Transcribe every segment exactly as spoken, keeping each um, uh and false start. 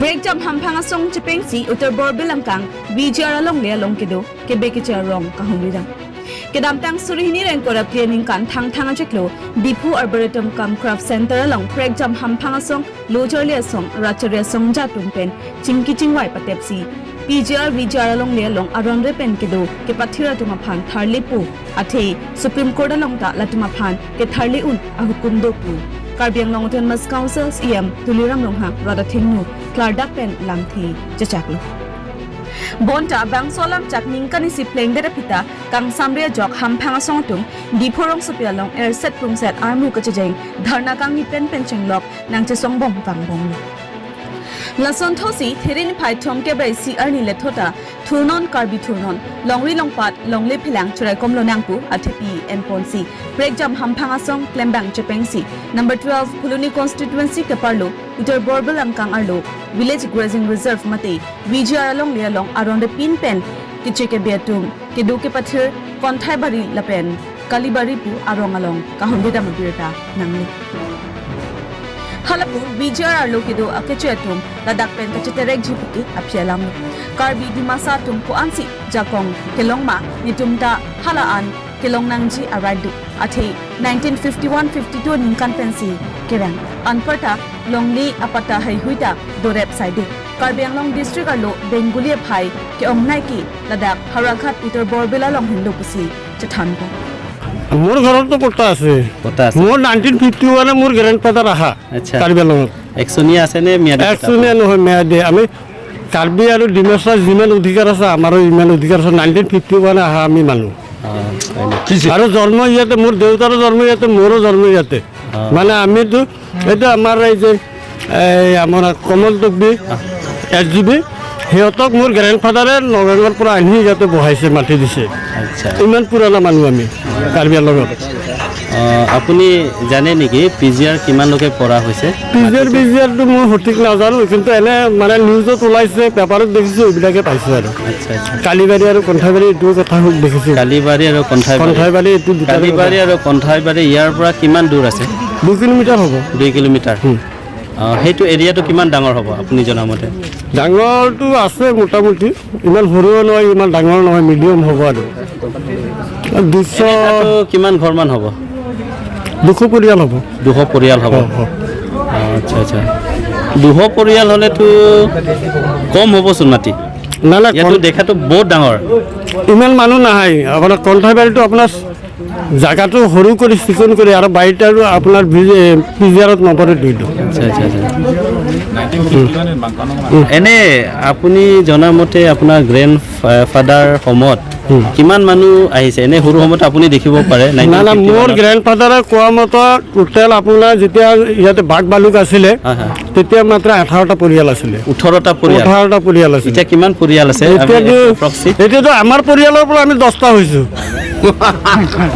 Prekjam hamphang asong chepengsi Uttar Borbil angkang V G R alongle along kedo kebe keche arong kahumri dam. Kedamtang suri hini ra ingkoi ra phli aningkan Thangthang achiklo Diphu Arboretum cum Craft Center along prekjam hamphang asong, lo charli asong, rat charli asong jat atum pen chingki chingvai patepsi P G R V G R alongle along aron re pen kedo kepathir atum aphan tharle pu athe Supreme Court along ta latum aphan ketharle un ahukum do pu Karbi Anglong Autonomous Council C E M Tuliram Ronghang rat athengno klardak pen lamthe chechaklo. Bonta bangso alam chak ningkan isi plengdet aphi ta kangsamre ajok hamphang asong atum Diphu rongsopi along erset prungset armu kachejeng dharna kangni pen pen chenglok nangchesongbom vangbomlo. Lason thosi There niphai thomkep ra isi arni lethota Thurnon Karbi Thurnon, Longri Longpat, Longle Phelang Choraikomlo Nang pu athepi enponsi prekjam hamphang asong klembang chepengsi number twelve Phuloni constituency keparlo Uttar Borbil angkang arlo Village Grazing Reserve mate V G R alongle along aron re pin pen keche kebe atum kedo kepathir Konthaibari lapen Kalibari pu arong along kahumri dam abirta nangle. Halapu V G R arlo kedo akeche atum ladak pen kacheterekji puke aphi alamlo. Karbi Dimasa atum ko-ansi jakong kelong ma, netum ta hala an kelong nangji arai do. Athe nineteen fifty-one fifty-two ningkan pensi kerang. Anparta longle apatta heihui ta dorep saide. Karbi Anglong district arlo Bengali aphai ke-ongnei ke ladak Howraghat Uttar Borbil along henlo pusi chethanpo. মোৰ ঘৰততো পট্টা আছে। পট্টা আছে। মোৰ nineteen fifty ওৱানে মোৰ grand father আহা আচ্ছা। কাৰ্বি আংলঙত। একচনীয়া আছে নে ম্যাদী পট্টা? একচনীয়া নহয়, ম্যাদী। আমি কাৰ্বি আৰু ডিমাচা যিমান অধিকাৰ আছে, আমাৰো ইমান অধিকাৰ আছে। নাইনটিন ফিফটি ওৱানে আহা আমি মানুহ। অ, হয় নেকি? আৰু জন্ম ইয়াতে, মোৰ দেউতাৰো জন্ম ইয়াতে, মোৰো জন্ম ইয়াতে। অ। মানে আমিতো, এইটো আমাৰ এই যে, এই আমাৰ কমল তকবি, অ। এছ জি বি, সিহঁতক মোৰ গ্ৰেণ্ড ফাদাৰে নগাঙৰ পৰা আনি ইয়াতে বহাইছে, মাটি দিছে। আচ্ছা। ইমান পুৰণা মানুহ আমি, কাৰ্বি আংলঙত। অ, আপুনি জানে নেকি পি জি আৰ কিমান লোকে পৰা হৈছে? পি জি আৰ, পি জি আৰটো মই সঠিক নাজানো, কিন্তু এনে মানে নিউজত ওলাইছে, পেপাৰত দেখিছো, এইবিলাকে পাইছো আৰু। আচ্ছা, আচ্ছা। কালিবাৰী আৰু কণ্ঠাইবাৰী এইটো কথা দেখিছো। কালিবাৰী আৰু কণ্ঠাইবাৰী। কণ্ঠাইবাৰী এইটো দুটা কালিবাৰী আৰু কণ্ঠাইবাৰী ইয়াৰ পৰা কিমান দূৰ আছে? দুই কিলোমিটাৰ হ'ব। দুই কিলোমিটাৰ। হুম। অ, সেইটো এৰিয়াটো কিমান ডাঙৰ হ'ব আপুনি জনা মতে? ডাঙৰটো আছে মোটামুটি, ইমান সৰুও নহয়, ইমান ডাঙৰ নহয়, মিডিয়াম হ'ব আৰু। দুশ এনে তাতো কিমান ঘৰমান হ'ব? দুশ পৰিয়াল হ'ব। দুশ পৰিয়াল হ'ব? অ, অ। অ, আচ্ছা, আচ্ছা। দুশ পৰিয়াল হ'লেতো কম হ'বচোন মাটি। না, না, ইয়াতো কম। দেখাতো বহুত ডাঙৰ। ইমান মানুহ নাহে। আপোনাৰ কণ্ঠাইবাৰীটো আপোনাৰ জাগাটো সৰু কৰি চিকুণ কৰি আৰু বাৰীত আৰু আপোনাৰ পি জি আৰত নপৰে দুইটো। আচ্ছা, আচ্ছা, আচ্ছা। এনে আপুনি জনা মতে আপোনাৰ গ্ৰেণ্ড ফা-, ফাদাৰ সময়ত হুম। কিমান মানুহ আহিছে? এনে সৰু সময়ত আপুনি দেখিব পাৰে, না, না, নাইনটিন ফিফটি ওৱানত। মোৰ গ্ৰেণ্ড ফাদাৰে কোৱা মতে টোটেল আপোনাৰ যেতিয়া ইয়াতে বাঘ ভালুক আছিলে, হয়, হয়। তেতিয়া মাত্ৰ আঠাৰটা পৰিয়াল আছিলে। ওঠৰটা পৰিয়াল? ওঠৰটা পৰিয়াল আছিলে। এতিয়া কিমান পৰিয়াল আছে? এতিয়া আমি যে, প্ৰক্সি? এতিয়াতো আমাৰ পৰিয়ালৰ পৰা আমি দহটা হৈছো।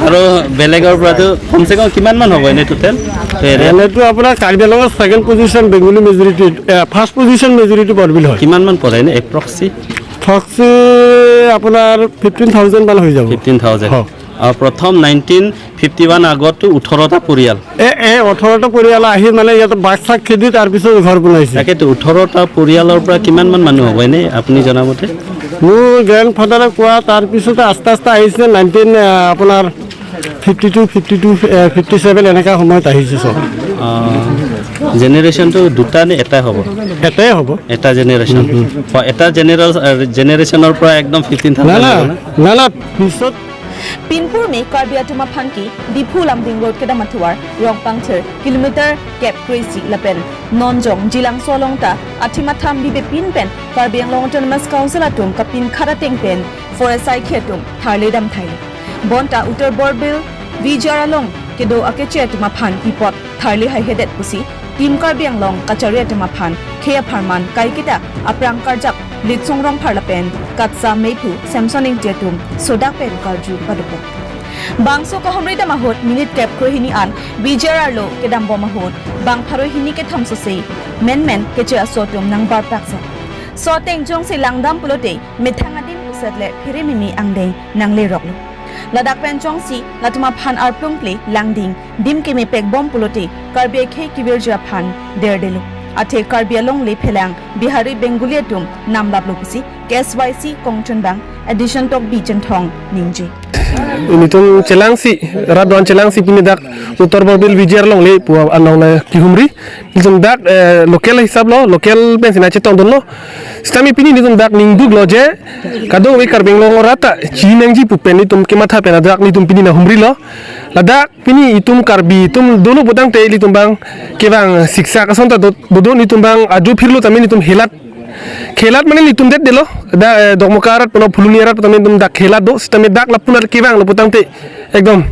আৰু বেলেগৰ পৰাতো কমচে কম কিমান মান হ'ব এনে টোটেল? তো এনে এনেতো আপোনাৰ কাৰ্বি আংলঙত ছেকেণ্ড পজিশ্যন বেংগলী মেজৰিটি, এ, ফাৰ্ষ্ট পজিশ্যন মেজৰিটি বৰবিল হয়। কিমান মান পৰে এনে এপ্ৰক্সি? প্ৰক্সি আপোনাৰ ফিফটিন থাউজেণ্ড মান হৈ যাব। Fifteen thousand. হয়। আৰু প্ৰথম নাইনটিন ফিফটি ওৱান আগততো ওঠৰটা পৰিয়াল। এ, এ, ওঠৰটা পৰিয়াল আহি মানে ইয়াতে বাঘ চাক খেদি তাৰ পিছত ঘৰ বনাইছে। তাকেতো, ওঠৰটা পৰিয়ালৰ পৰা কিমান মান মানুহ হ'ব এনে আপুনি জনা মতে? মোৰ গ্ৰেণ্ড ফাদাৰে কোৱা, তাৰ পিছতে আস্তে আস্তে আহিছে নাইনটিন, আ, আপোনাৰ ফিফটি টু, ফিফটি টু, এ, ফিফটি ছেভেন এনেকা সময়ত আহিছে চব। অ, জেনেৰেশ্যনটো দুটা নে এটাই হ'ব? এটাই হ'ব। এটা জেনেৰেশ্যন। হুম, হুম। অ, এটা জেনেৰেল-, আ, জেনেৰেশ্যনৰ পৰা একদম ফিফটিন থাউজেণ্ড না, না, হ'ব না? না, না, পিছত Pinpur me Karbi atum aphan ke Diphu Lumding Road kedam atovar rong pangthir kilometer kep kre-isi lapen Nonjong Jilangso along ta athema tham bibe pin pen Karbi Anglong Autonomous Council atum kapin khat ateng pen forest saikhi atum tharle dam thai. Bonta Uttar Borbil V G R along kedo akeche atum aphan ipot tharle haihedet pusi Team Karbi Anglong kachari atum aphan khei apharman kaiketa aphrang karjap Litsong Rongphar lapen Katsa Meiphu Samson Ingti atum sodak pen karju padopo. Bangso kahumri dam ahut minute kep kre-hini an V G R arlo kedambom ahut bang pharo hini kethom sose menmen keche aso atum nangbar praksa. So ateng jongsi langdam pulote methang adin puset le phere mimi angdeng nangleroklo. Ladak pen jongsi latum aphan arplung ple langding dim kemepek bom pulote Karbi akhei kevirji aphan derdelo. Athe Karbi Anglong le phelang Bihari Bengali atum namlaplo pusi K S Y C kongchunbang Addition Tokbi Chenthong ningje. Ilitum chelangsi, rat do-an chelangsi pini dak Uttar Borbil V G R along le pu anong le kehumri. Ilitum dak, eh, local hisap lo, local pensi nangchetongdunlo. Sitame pini ilitum dak ningduklo je, kadokave Karbi Anglong arat ta chiningje pu pen ilitum kematha pen dak ilitum pini nanghumrilo. Ladak pini itum Karbi atum dolo putangte ilitum abang kevang siksak ason ta do, do, do, ilitum abang ajo phirlo tame ilitum helat. Helat mane ilitum det delo. Da, eh, Dokmoka arat puno Phuloni arat tame ilitum dak helat do. Sitame dak lapu-an kevanglo putangte ekdom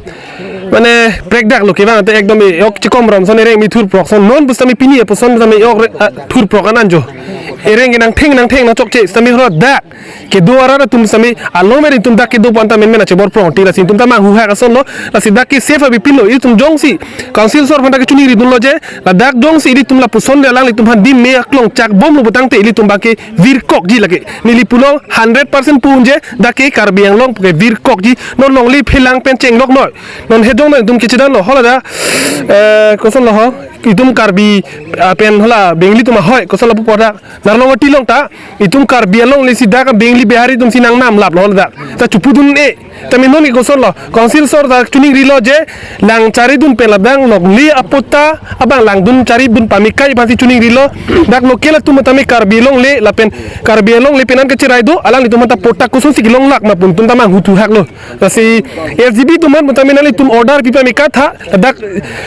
mane prekdaklo kevang te ekdom e-ok chikom rom son ereng mi thurprok son non pusitame pini e puson tame e-ok re-, ah, thurprok an anjo. Ereng ke nangtheng nangtheng nangchokche sitame holo dak kedo arat atum sitame along meri atum dak kedo pon ta menmen ache bor prong ti lasi itum ta manghuhak asonlo, lasi dak ke safe abi pinlo itum jongsi council asor aphan ta kechoningridunlo je ladak jongsi ilitum lapuson le alanglitum aphan dim me aklong chak bomlo putangte ilitum abang ke virkokji lake. Neli pulo hundred percent pu-un je dak ke Karbi Anglong ke virkokji, non longle phelang pen chenglok noi. Non hejong noi itum kechedanlo hala da, eh, kosonlo ho, itum Karbi, ah, pen hala Bengali atum ahoi, kosonlo pu dak Narlong Ati along ta itum Karbi Anglong le si dak Bengali Bihari atum si nangnamlaplo hala da. Ta chupudun-e. Tame non ke kosonlo, council asor ta choningrilo je lang charidun pen labang longle apatta abang langdun charidun pame kai aphansi choningrilo. Dak local atum tame Karbi Anglong le lapen Karbi Anglong le pen an kacherai do, alanglitum ta patta kosonsi kelonglak ma pu itum ta manghuthuhaklo. Lasi S G B atum aphan tame nanglitum order pi pame katha, dak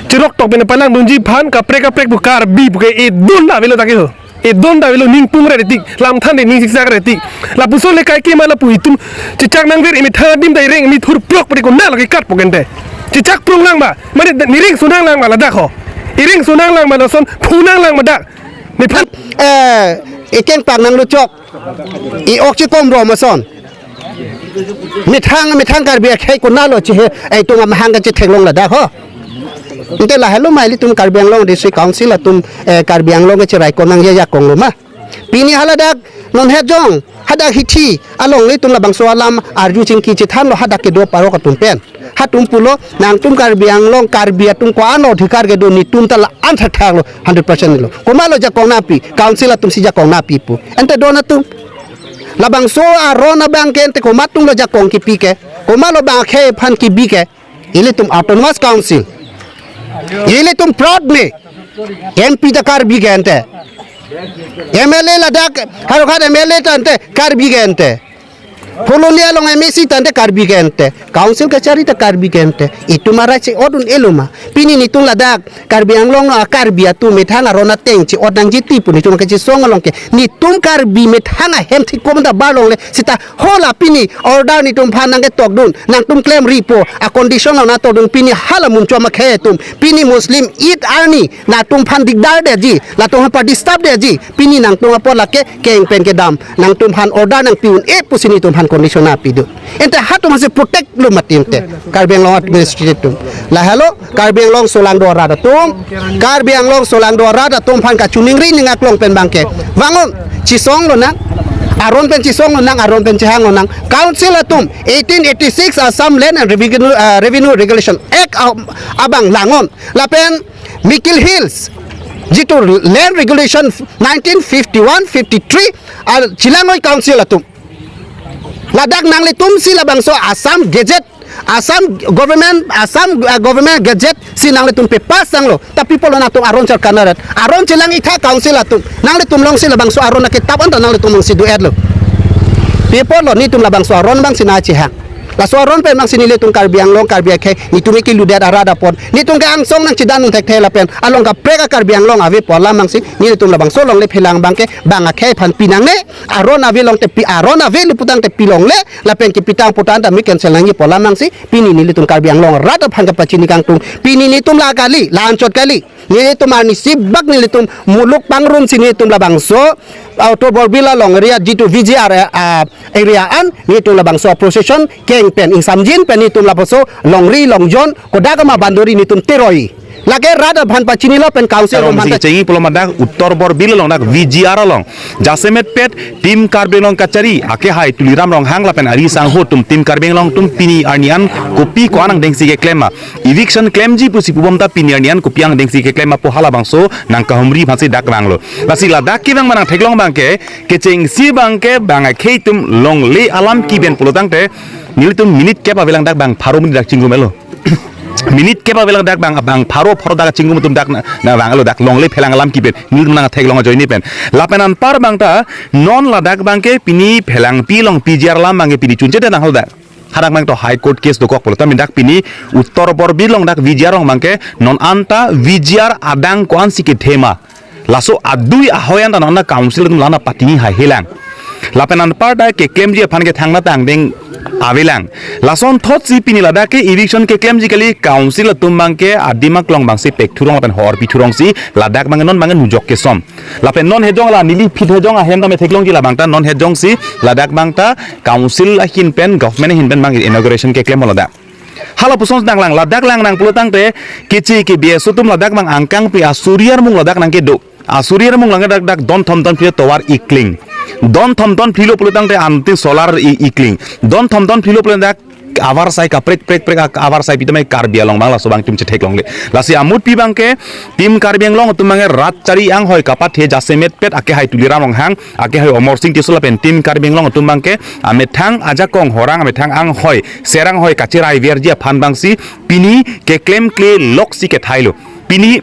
cherok tok pen palangdunji aphan kaprek kaprek pu Karbi pu ke edun ta avelo dak ke ho. Edon ta avelo, ning pung re tik, lam than re ning siksak re tik. Lapuson le kaike ma lapu itum chechak nangver, emethang adim ta ereng mi thurprok pari konatlo kekat pokente. Chechak prong lang ma, mane da-, nereng sonang lang ma ladak ho. Ereng sonang lang ma lason phunang lang ma dak. Nephan. Eh, ekeng pang nangluchok. E-ok chikom rom ason. Methang, methang Karbi akhei konatlo chehe, eh, itum amahang kachetheklong ladak ho. Ante lahelo ma ilitum Karbi Anglong District Council atum, eh, Karbi Anglong kacherai konang ya jakonglo ma. Pini hala dak non hejong, hadak hithi along ilitum labangso alam arju chingki chethanlo hadak kedo parok atum pen. Hatum pulo, nangtum Karbi Anglong, Karbi atum ko-an adhikar kedo netum ta la-an thakthaklo, hundred percent lo. Komatlo jakong nangpi, council atumsi jakong nangpi pu. Ante don atum. Labangso aron abang ke ante komat atumlo jakong kipi ke. Komatlo bang akhei aphan kibi ke. Ilitum Autonomous Council. Ilitum proud me. M P ta Karbi ke ante. M L A ladak, harokhat M L A ta ante Karbi ke ante. Phuloni along M A C ta ante Karbi ke ante. Council kachari ta Karbi ke ante. Itum arai che-otdun-elo ma. Pini netum ladak Karbi Anglong lo a-Karbi atum methang aron ateng che-ot nangji ti pu netum kachesong along ke. Netum Karbi methang ahem thik komda balong le sita hala pini order netum aphan nangketokdun. Nangtum klemripo a-condition lo nangtokdun pini hala munchom akhei atum. Pini Muslim Eid arni nangtum aphan dikdar detji. Latum aphan disturb detji. Pini nangtum apot lake keng pen kedam. Nangtum aphan order nangpi un-e pusi netum aphan condition nangpido. Ante hatum aphansi protect lo mati ante. Karbi Anglong administrative atum. Lahelo Karbi Anglong solangdo arat atum. Karbi Anglong solangdo arat atum aphan kachoningri ning aklong pen bangke. Vangon chesong lonang. Aron pen chesong lonang, aron pen chehang lonang. Council atum eighteen eighty-six Assam Land and Revenue, uh, Revenue Regulation Act, uh, abang langon. Lapen Mikir Hills jitu Land Regulation nineteen fifty-one fifty-three, uh, chelang noi council atum. Ladak nanglitumsi labangso Assam Gazette, Assam government, Assam, uh, government gazette si nanglitum pepass tanglo. Tapi pulo nangtum aron char kanaret. Aron chelang itha council atum. Nanglitum alongsi labangso aron aketap anta nanglitum alongsi do-etlo. Pi apotlo netum labangso aron abangsi nangchehang. Laso aron pen abangsi nelitum Karbi Anglong, Karbi akhei, netum keludet arat apot. Netum ke angsong nangchedan nang thekthe lapen along kaprek a-Karbi Anglong ave pu alam abangsi nelitum labangso longle phelang bangke bang akhei aphan pinangne. Aron ave longte pi, aron ave luputangte pi longle, lapen kipitang putan ta mi cancel nangji pu alam abangsi, pini nelitum Karbi Anglong arat aphan kapachini kangtung, pini netum la kali, la anchot kali, nelitum arnisi bak nelitum muluk pangrumsi nelitum labangso, Uttar Borbil along area jitu V G R, ah, area an, nelitum labangso procession, keng pen, ingsamjin pen nelitum labangso, longri, longjon, kodak ama bandori nelitum teroi. Lake rat aphan pachini lapen council Karong aphan si ta chengi pulo ma dak Uttar Borbil along dak V G R along. Jasemet pet Team Karbi Anglong kachari akehai Tuliram Ronghang lapen ari sangho atum Team Karbi Anglong atum pini arni an kopi ko-an angdengsi keklem ma. Eviction klemji pusi pubom ta pini arni an kopi angdengsi keklem ma pu halabangso nangkahumri aphansi dak vanglo. Lasi ladak kevang ma nangtheklong abangke, kechengsi abangke bang akhei atum longle alam kiben pulo tangte, nelitum minute kep avelang dak bang pharo minute dak chingrum-elo. Minute kep avelang dak bang, bang pharo pharo dak chingrum atum dak na, na vanglo dak longle phelang alam kiben. Nelitum nangtheklong ajoine pen. Lapen anpar abang ta non ladak abangke pini phelangpi along P G R alam abangke pini chunche de nang hal dak. Hadak abang to High Court case dokok pulo tame dak pini Uttar Borbil along dak V G R along abangke non anta V G R adang ko-ansi kethe ma. Laso adui ahoi anta non council atum lana pachini haihelang. Lapen anpar ta keklemji aphan ke thangnat angdeng avelang. Lason thotsi pini ladak ke eviction keklemji kali, council atum abangke adim aklong abangsi pekthurong lapen hor pithurongsi ladak abang non abang nujok kesom. Lapen non hejong la neli phit hejong ahem tame theklongji labang ta non hejongsi ladak abang ta council ahin pen government ahin pen abang inauguration keklem ladak. Hala puson nanglang ladak lang nang pulo tangte keche ke B S O atum ladak abang angkangpi asuri armung ladak nangkedo. Asuri armung lang dak dak don thom don phli tovar ikling. Don thom don phli lo pulo tangte anti solar i- ikling. Don thom don phli lo pulo dak avarsai kaprek prek prek ak- avarsai pitame Karbi Anglong abang laso abang atum chetheklongle. Lasi amutpi abangke Team Karbi Anglong atum abangke rat chari anghoi kapathe jasemet pet akehai Tuliram Ronghang, akehai Amarsing Tisso lapen Team Karbi Anglong atum abangke amethang ajakong horang amethang anghoi serang hoi kacherai verji aphan abangsi pini keklemkle loksi kethailo. Pini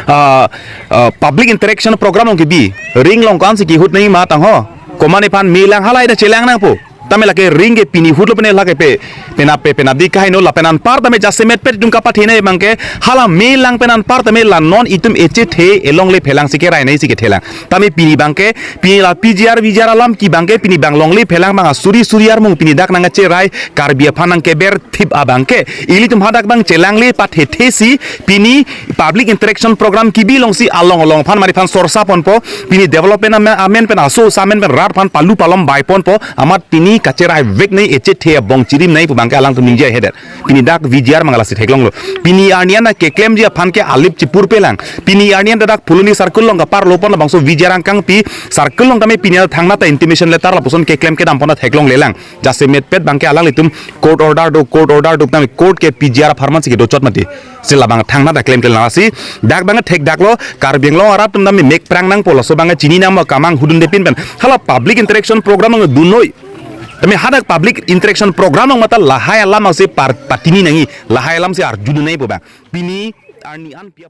ah, ah, public interaction program along kebi ring along ko-ansi kehut nangji ma tangho. Komat aphan me lang halahai ta chelang nangpo. Tame lake ring ke pini hutlo pene lake pe penap pe penap di kahaino lapen anpar tame jasemet pet atum kapathenei abangke hala me lang pen anpar tame la non itum echethe elongle phelangsi kerainei si kethelang. Tame pini abangke pini la P G R V G R alam ki abangke pini bang longle phelang abang asuri suri armung pini dak nangkacherai Karbi aphan nangkeber thip abangke ilitum hadak abang chelangle pathethesi pini public interaction program kebi alongsi along along aphan mari aphan sorsa ponpo, pini development amen, amen pen aso amen pen rat aphan palu palom bai ponpo, amat pini kacherai veknei echethe abong chirimnei pu abangke alangtum ningje hedet. Pini dak V G R abang lasi theklonglo. Pini arni an keklemji aphan ke alip chipurpelang. Pini arni an dak Phuloni circle along kaparlo pon labangso V G R angkangpi circle along tame pini thangnat ta intimation letter lapuson keklem kedam pon theklonglelang. Jasemet pet abangke alanglitum court order do, court order do tame court ke P G R apharman si kedochot mati. Si labang thangnat ta klemkle nangsi dak abang thek daklo, Karbi Anglong arat atum tame mek prang nangpo, laso abang chini nangma kamang hudunde pin pen. Hala public interaction program nangdunoi. Tame hadak public interaction program nang mata lahai alam si par- pachini nangji, lahai alam si arjudunei pu abang. Pini arni an pia